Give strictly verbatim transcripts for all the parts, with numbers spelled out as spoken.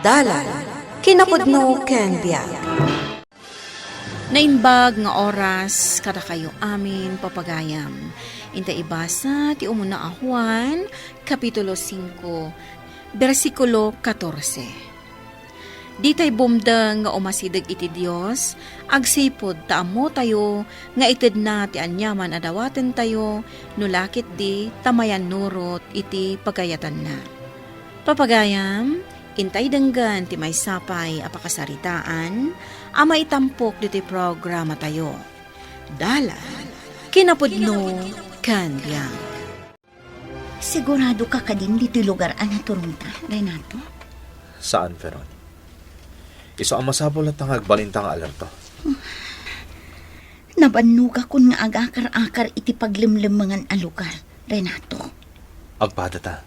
Dalan, kinapudno ken biag. Naimbag nga oras kadakayo amin, papagayam. Inta ibasa ti umuna a Juan, Kapitulo singko, bersikulo katorse. Ditay bumdeng nga umasideg iti Dios, agsipud ta ammotayo nga itedna ti aniaman a dawatentayo no la ketdi ta mayannurot iti pagayatanna. Papagayam, intay denggen ti maysa pay a pakasaritaan a maitampok ditoy programatayo. Dalan, kinapudno, ken biag. Sigurado ka kadin ditoy lugar a naturongta, Renato? Saan, Veron? Isu a masapul latta nga agbalinta nga alerto. Nabannogakon nga agakar-akar iti paglemlemmengan a lugar, Renato. Agpadata.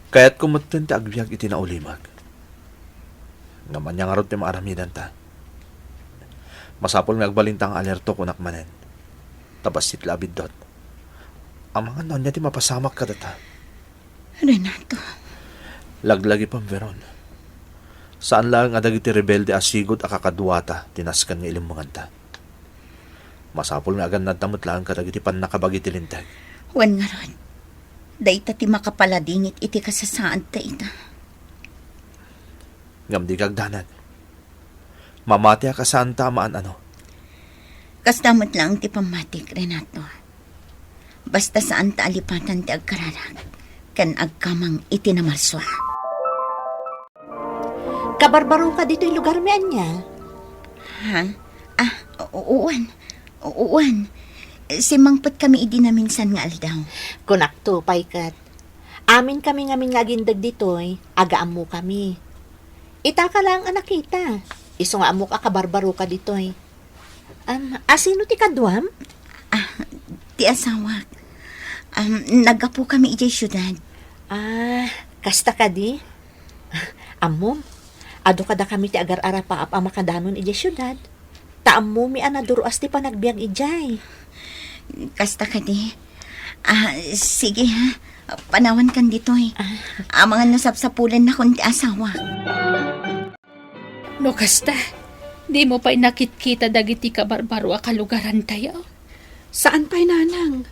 Kayatko metten ti agbiag iti naulimag. Ngem ania ngarud ti maaramidanta? Masapul nga agbalinta nga alerto, kunak manen. Ta bassit la a biddut. Amangan no ania ti mapasamak kadata. Renato. Laglagipem, Veron. Saan laeng a dagiti rebelde a sigud a kakaduata ti nasken nga ilemmenganta. Masapul nga agannadta met laeng kadagiti pannakabagi ti Linteg. Wen ngarud, dayta ti makapaladingit iti kasasaadta ita. Ngem dika agdanag. Mamatiak a saanta a maan-ano. Kasta met laeng ti pammatik, Renato. Basta saanta a lipatan ti agkararag ken agkamang iti namarsua. Kabarbaroka ditoy lugarmi ania? Ha? Ah, u-, uwan. U-, uwan. Simmangpetkami idi naminsan nga aldaw. Kunakto pay ket. Aminkami ngamin nga agindeg ditoy, agaammokami. Itaka laeng a nakita. Isu nga ammok a kabarbaroka ditoy. Am, asino ti kaduam? Ah, ti asawak. Am, naggapukami idiay siudad. Ah, kasta kadi? Ammom, adu kadakami ti agar-arapaap a makadanon idiay siudad. Ta ammomi a nadur-as ti panagbiag idiay. Kasta kadi? Ah, sige ha. Panawankan ditoy. Ah. Amangan no sapsapulennakon ti asawak. No kasta, dimo pay nakitkita dagiti kabarbaro a kalugarantayo? Saan pay, nanang.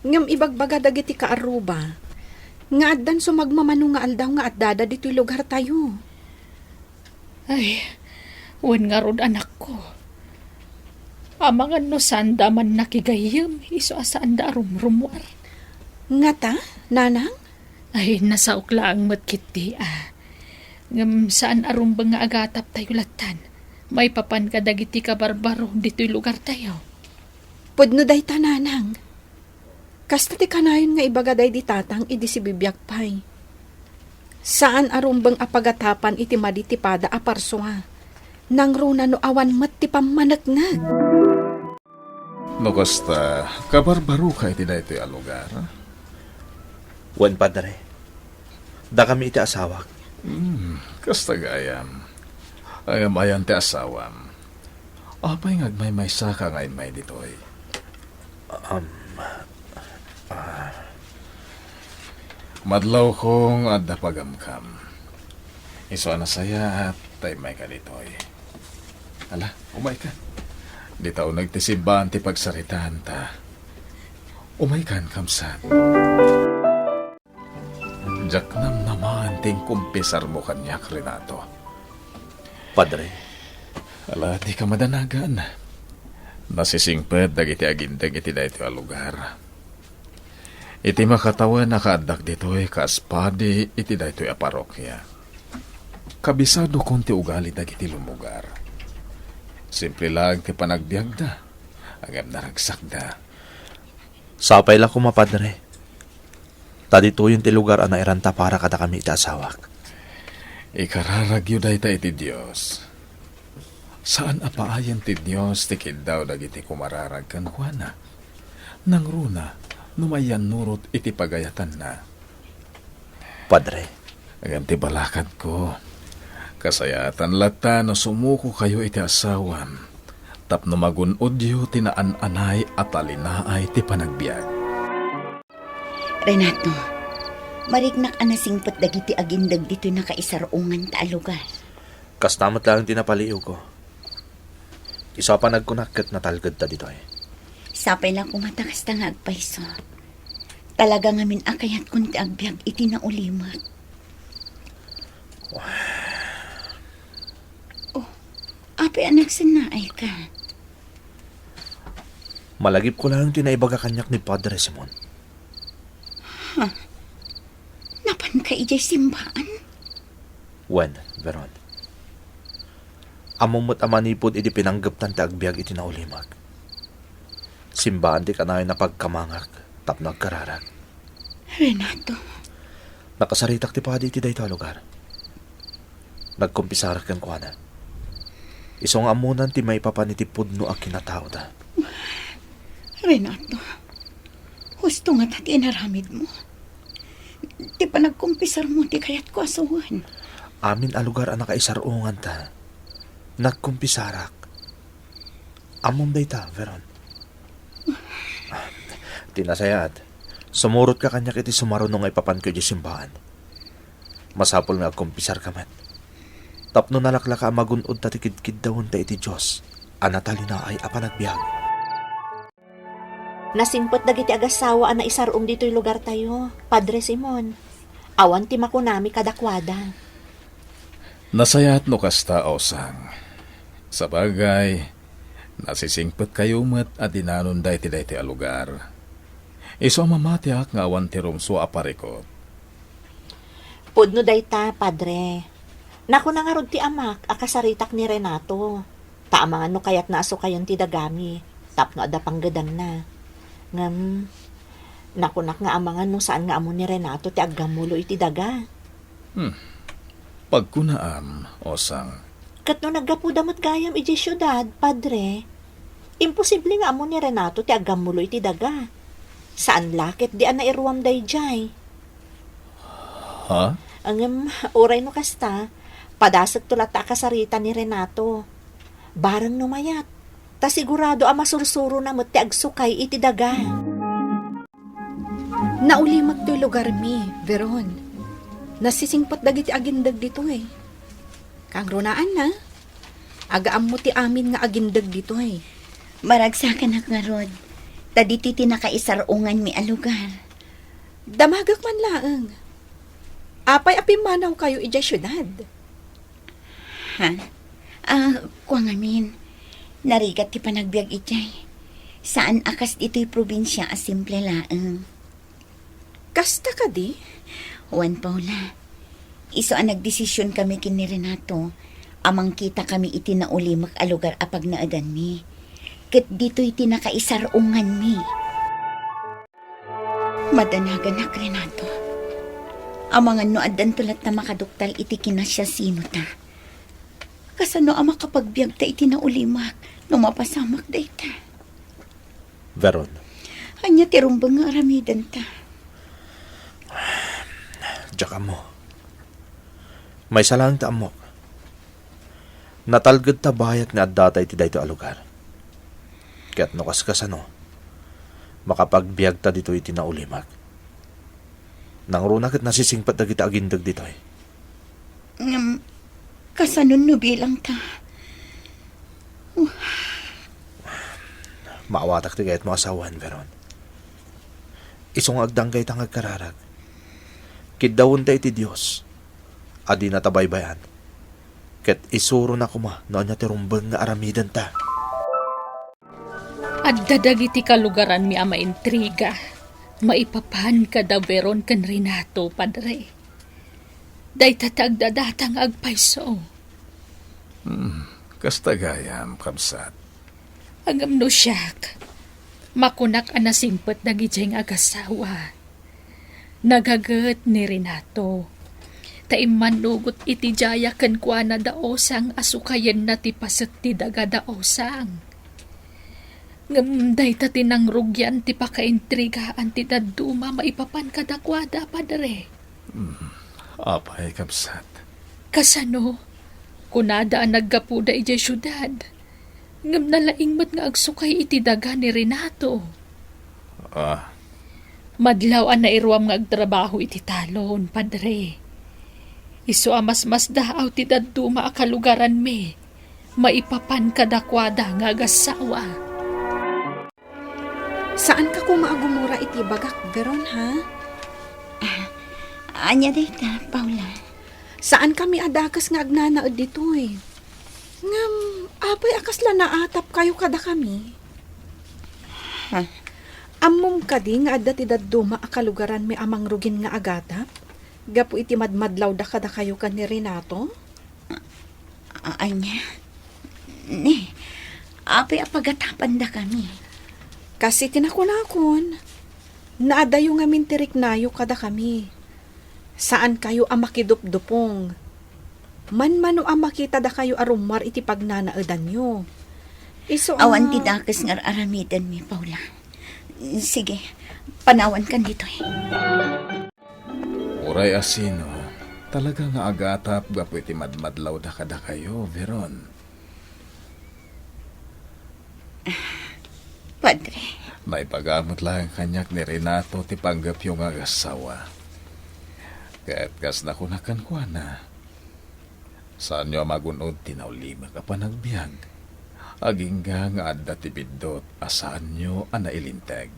Ngem ibagbaga dagiti kaarruba nga addan sumagmamano nga aldaw nga addada ditoy lugartayo. Ay, wen ngarud, anakko. Amangan no saanda a mannakigayyem isu a saanda a rumrumuar. Ngata, nanang? Ay, nasaok laeng met ketdi a. Ngem saan a rumbeng nga agataptayo lattan maipapan kadagiti kabarbaro ditoy lugartayo. Pudno dayta, nanang. Kasta ti kanayon nga ibaga daydi tatang idi sibibiag pay. Saan a rumbeng a pagatapan iti madi ti pada a parsua. Nangruna no awan met ti pammaneknek. No kasta, kabarbaroka iti daytoy a lugar? Wen, Padre. Dakami iti asawak. Hmm, kasta gayam. Ngem ayan ti asawam? Apay nga agmaymaysaka nga immay ditoy? Um, ah. Madlawko nga adda pagamkam. Isu a nasayaat ta immayka ditoy. Ala, umayka. Dita uneg ti simbaan ti pagsaritaanta. Umaykan, kamsat. Diak namnamaen ti inkumpisarmo kaniak, Renato. Padre. Ala, dika madanagan. Nasisingpet dagiti agindeg iti daytoy a lugar. Iti makatawen a kaaddak ditoy kas padi iti daytoy a parokya, kabisadokon ti ugali dagiti lumugar. Simple laeng ti panagbiagda, ngem naragsakda. Sapay la koma, Padre. Ta ditoyen ti lugar a nairanta para kadakami iti asawak. Ikararagyo dayta iti Dios. Saan a paayen ti Dios ti kiddaw dagiti kumararag kenkuana. Nangruna no mayannurot iti pagayatanna. Padre. Ngem ti balakadko, kasayaatan latta no sumukokayo iti asawam tapno magun-odyo ti naan-anay a talinaay ti panagbiag. Renato, Mariknak a nasingpet dagiti agindeg ditoy nakaisar-unganta a lugar. Kasta met laeng ti napaliiwko. Isu a panagkunak ket natalgedta ditoy. Sapay la koma ta kasta nga agpayso. Talaga ngamin a kayatkon ti agbiag iti naulimek. Oh, apay a nagsennaayka? Malagipko laeng ti naibaga kaniak ni Padre Simon. Ha? Napanka idiay simbaan? Wen, Veron. Ammom met a manipud idi pinanggeptan ti agbiag iti naulimek, simbaan ti kanayon a pagkamangak tapno agkararag. Renato. Nakasaritak ti padi iti dayta a lugar. Nagkumpisarak kenkuana. Isu nga ammonan ti maipapan iti pudno a kinataoda. Renato, husto ngata ti inaramidmo. Ti panagkumpisarmo ti kayatko a sawen. Amin a lugar a nakaisar-unganta, nagkumpisarak. Ammom dayta, Veron. Ti nasayaat, sumurotka kaniak iti sumaruno nga ipapanko idiay simbaan. Masapul nga agkumpisarka met, tapno nalaklaka a magun-odta ti kidkiddawenta iti Dios a natalinaay a panagbiag. Nasingpet dagiti agassawa a naisar-ong ditoy lugartayo, Padre Simon. Awan ti makunami kadakuada. Nasayaat no kasta, Osang. Sabagay, nasisingpetkayo met a dinanonda iti daytoy a lugar. Isu a mamatiak nga awan ti rumsua a parikut. Pudno dayta, Padre. Nakuna ngarud ti amak a kasaritak ni Renato. Ta amangan no kayatna a sukayen ti dagami tapno adda panggedanna. Ngem, nakunak nga amangan no saan nga ammo ni Renato ti aggammulo iti daga. Hmm. Pagkunaam, Osang. Ket no naggapuda met gayam idiay siudad, Padre, imposible nga ammo ni Renato ti aggammulo iti daga. Saan la ketdi a nairuam daydiay. Ha? Ngem, uray no kasta, padasekto latta a kasarita ni Renato. Bareng no mayat, ta sigurado a masursurona met ti agsukay iti daga. Naulimek toy lugarmi, Veron. Nasisingpet dagiti agindeg ditoy. Kangrunaanna, agaammo ti amin nga agindeg ditoy. Maragsakanak ngarud, ta ditoy ti nakaisar-unganmi a lugar. Damagek man laeng. Apay a pimmanawkayo idiay siudad? Ha? Ah, kua ngamin, narigat ti panagbiag idiay. Saan a kas ditoy probinsia a simple laeng. Kasta kadi? Wen, Paula. Isu a nagdesision kami ken ni Renato a mangkita kami iti naulimek a lugar a pagnaedanmi. Ket ditoy ti nakaisar-unganmi. Madanaganak, Renato. Amangan no addanto latta makaduktal iti kinasiasinota. Kasano a makapagbiagta iti naulimek no mapasamak dayta? Veron. Ania ti rumbeng nga aramidenta? Diak ammo. Maysa laeng ti ammok. Natalgedta bayat nga addata iti daytoy a lugar. Ket no kaskasano, makapagbiagta ditoy iti naulimek. Nangruna ket nasisingpet dagiti agindeg ditoy. Ngem, kasano no bilangta? Maawatak ti kayatmo a sawen, Veron. Isu nga agdanggayta nga agkararag. Kiddawenta iti Dios a dinata baybay-an. Ket isurona koma no ania ti rumbeng nga aramidenta. Adda dagiti kalugaranmi a maintriga maipapan kada Veron ken Renato, Padre. Dayta ti agdadata nga agpayso. Hmm, kasta gayam, kabsat. Ngem no siak, makunak a nasingpet dagidiay nga agassawa. Nagaget ni Renato. Ta immanugot iti diaya kenkuana da Osang a sukayenna ti paset ti daga da Osang. Ngem dayta ti nangrugian ti pakaintrigaan ti dadduma maipapan kadakuada, Padre. Hmm, apay, kabsat? Kasano? Kunada a naggapuda idiay siudad. Ngem nalaing met nga agsukay iti daga ni Renato. Ah, Madlaw a nairuam nga agtrabaho iti talon, Padre. Isu a masmasdaaw ti dadduma a kalugaranmi maipapan kadakuada nga agassawa. Saanka koma a gumura iti bagak, Veron, ha? Ah, ania dayta, Paula? Saankami a dakes nga agnanaed ditoy. Ngem, apay a kasla naatapkayo kadakami? Ha? Ammom kadi nga adda ti dadduma a kalugaranmi a mangrugin nga agatap gapu iti madmadlawda kadakayo ken ni Renato? A-, ania? Ni, apay a pagatapandakami? Kas iti nakunakon, naadayo ngamin ti riknayo kadakami. Saankayo a makidupdupong. Manmano a makitadakayo a rummuar iti pagnanaedanyo. Isu a Awan ti dakes nga ar-aramidenmi, Paula. Sige, panawankan ditoy. Uray a sino, talaga nga agatap gapu iti madmadlawda kadakayo, Veron. Padre. Naipagamut laeng kaniak ni Renato ti panggepyo nga agassawa. Ket kas nakunak kenkuana, saanyo a magun-od ti naulimek a panagbiag, agingga nga adda ti biddut a saanyo a nailinteg.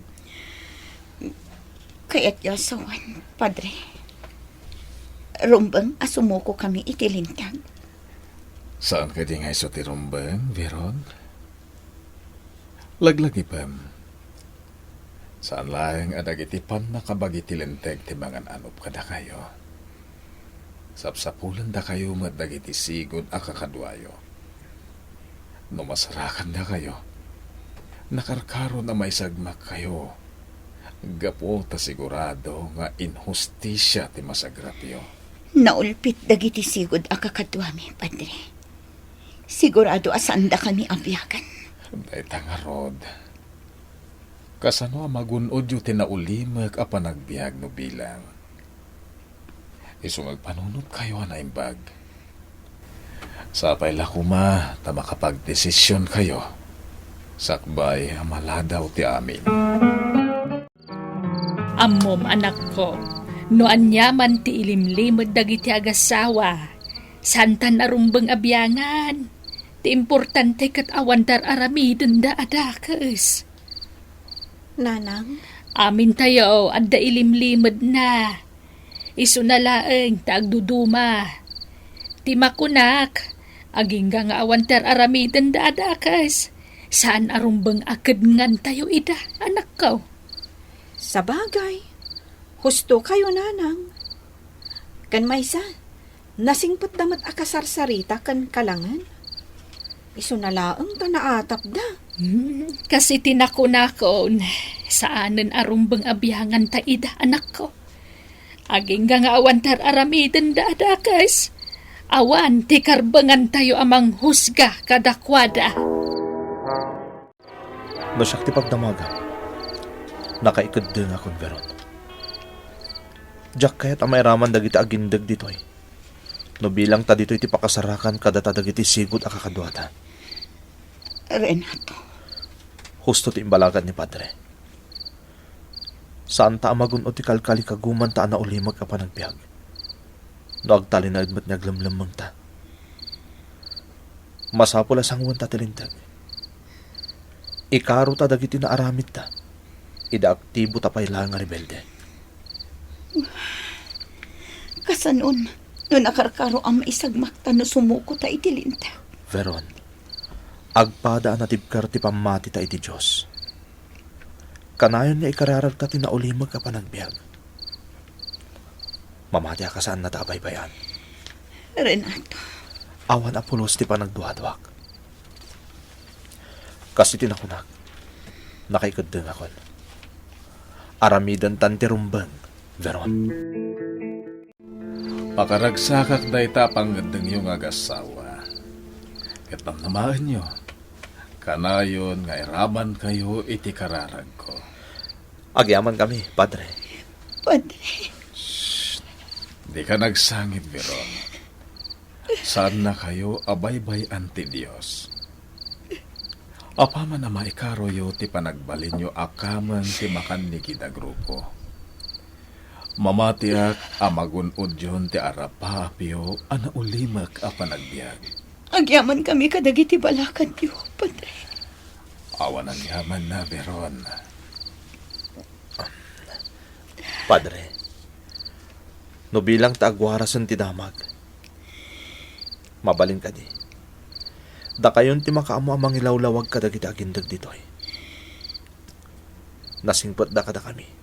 Kayatyo a sawen, Padre. Rumbeng a sumukokami iti linteg. Saan kadi nga isu ti rumbeng, Veron? Laglagipem. Saan laeng a dagiti pannakabagi ti linteg ti mangan-anop kadakayo. Sapsapulendakayo met dagiti sigud a kakaduayo. No masarakandakayo, nakarkaron a maisagmakkayo, gapu ta sigurado nga inhustisia ti masagrapyo. Naulpit dagiti sigud a kakaduami, Padre. Sigurado a saandakami a biagen. Dayta ngarud, kasano a magun-odyo ti naulimek a panagbiag no bilang? Isu nga agpanunotkayo a naimbag. Sapay la koma ta makapagdesisionkayo sakbay a maladaw ti amin. Ammom, anakko, no aniaman ti ilimlimed dagiti agassawa, saantan a rumbeng a biangan. Ti importante ket awan dar-aramidenda a dakes. Nanang? Amintayo, adda ilimlimedna. Isuna laeng ta agduduma. Ti makunak, agingga nga awan ti ar-aramidenda a dakes, saan a rumbeng a kedngantayo ida, anakko. Sabagay, husto kayo, Nanang. Ken maysa, nasingpetda met a kasarsarita ken kalangen. Isuna laeng ta naatapda. Hmm, kas iti nakunakon, saanen a rumbeng a bianganta ida, anakko. Agingga nga awan ti ar-aramidenda a dakes, awan ti karbengantayo a manghusga kadakuada. No siak ti pagdamagam, nakaikeddengakon, Veron. Diak kayat a mairaman dagiti agindeg ditoy. No bilang ta ditoy ti pakasarakan kadata dagiti sigud a kakaduada. Renato. Husto ti imbalagat ni Padre. Saanta a magun-od ti kalkalikagumanta a naulimek a panagbiag. No agtalinaed met nga aglemmlemmengta. Masapul a sanguenta ti linteg. Ikarota dagiti naaramidta. Ida aktibota pay laeng nga rebelde. Kasanon, no nakarkaro a maisagmakta no sumukota iti linteg? Veron, agpada a natibker ti pammatita iti Dios. Kanayon nga ikararagta ti naulimek a panagbiag. Mamatiak a saannata a baybay-an. Renato. Awan a pulos ti panagduaduak. Kas iti nakunak, nakaikeddengakon. Aramidentan ti rumbeng, Veron. Pakaragsakak dayta a pangngeddengyo nga agassawa. Ket namnamaenyo, kanayon nga iramankayo iti kararagko. Agyamankami, Padre. Padre. Shh! Dika nagsangit, Veron. Saannakayo a baybay-an ti Dios. Apaman a maikaroyo ti panagbalinyo a kameng ti makannigid a grupo, Mamatiak a magun-odyon ti arapapyo a naulimek a panagbiag. Agyamankami kadagiti balakadyo, Padre. Awan angyamanna, Veron. Padre, no bilang ta agwarasen ti damag, mabalin kadi, dakayon ti makaammo a mangilawlawag kadagiti agindeg ditoy. Nasingpetda kadakami.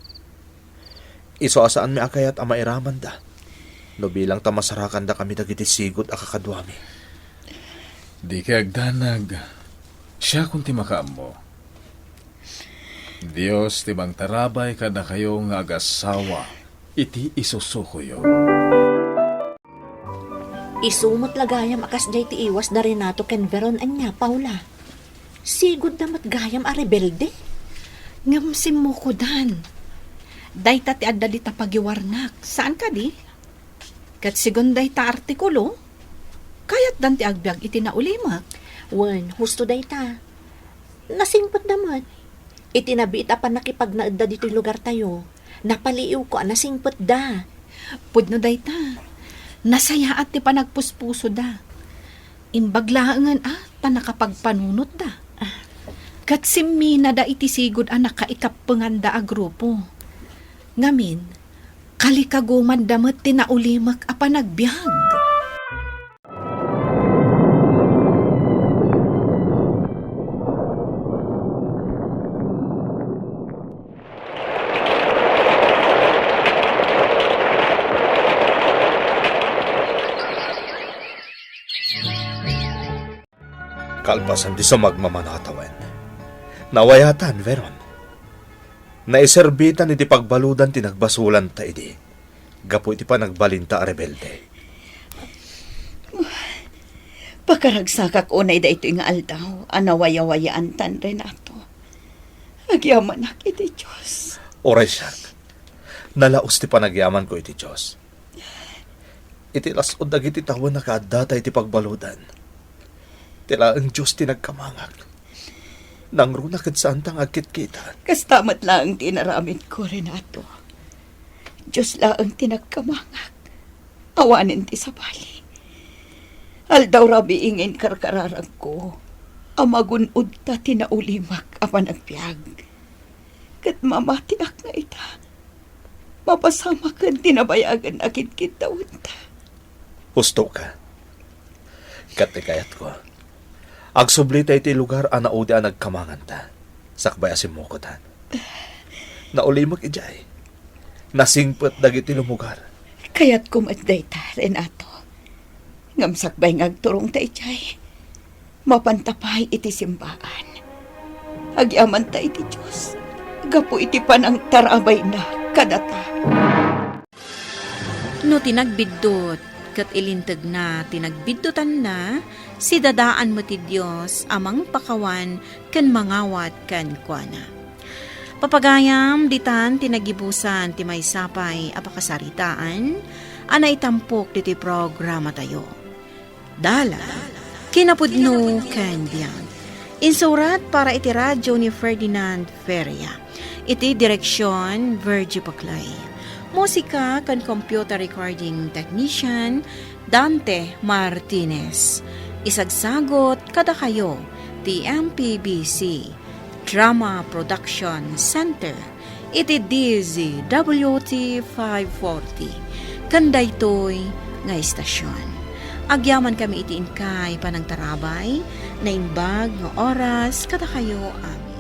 Isu a saanmi a kayat a mairamanda no bilang ta masarakandakami dagiti sigud a kakaduami. Dikay agdanag. Siakon ti makaammo. Dios ti mangtarabay kadakayo nga agassawa iti isusukoyo. Isu met la gayam a kasdiay ti iwas da Renato ken Veron, ania, Paula? Sigud da met gayam a rebelde. Ngem simmukodan. Dayta ti adda dita pagiwarnak. Saan kadi? Ket segun dayta artikulo, kayatdan ti agbiag iti naulimek. Wen, husto dayta. Nasingpetda met. Iti nabiit a pannakipagnaedda ditoy lugartayo, napaliiwko a nasingpetda. Pudno dayta. Nasayaat ti panagpuspusoda. Imbag laengen a ta nakapagpanunotda. Ket simminada iti sigud a nakaikappenganda a grupo. Ngamin, kalikagumanda met ti naulimek a panagbiag. Kalpasan ti sumagmamano a tawen, nawayatan, Veron. Naiserbitan iti pagbaludan ti nagbasolanta idi gapu iti panagbalinta a rebelde. Pakaragsakak unay daytoy nga aldaw a nawayawayaantan, Renato. Agyamanak iti Dios. Uray siak, nalaus ti panagyamanko iti Dios. Iti las-ud dagiti tawen a kaaddata iti pagbaludan, ti laeng Dios ti nagkamangak. Nangruna ket saanta nga agkitkita. Kasta met laeng ti inaramidko, Renato. Dios laeng ti nagkamangak. Awanen ti sabali. Aldaw rabii nga inkarkararagko a magun-odta ti naulimek a panagbiag. Ket mamatiak nga ita, mapasamaken ti nabayagen a kidkiddawenta. Hustoka. Ket ti kayatko, agsublita iti lugar a naudi a nagkamanganta, sakbay a simmukodan. Naulimek idiay. Nasingpet dagiti lumugar. Kayatko met dayta, Renato. Ngem sakbay nga agturongta idiay, mapanta pay iti simbaan. Agyamanta iti Dios gapu iti panangtarabayna kadata. No ti nagbiddut ket ilintegna ti nagbiddutanna, sidadaan met ti Dios a mangpakawan ken mangawat kenkuana. Papagayam, ditan ti nagibusan ti maysa pay a pakasaritaan a naitampok ditoy programatayo. Dalan, kinapudno ken biag. Insurat para iti radyo ni Ferdinand Feria. Iti direksion, Virgie Paclay. Musika ken computer recording technician, Dante Martinez. Isagsagot kadakayo ti M P B C Drama Production Center iti D Z W T five forty, ken daytoy nga istasion. Agyamankami iti inkay panangtarabay, naimbag nga oras kadakayo amin.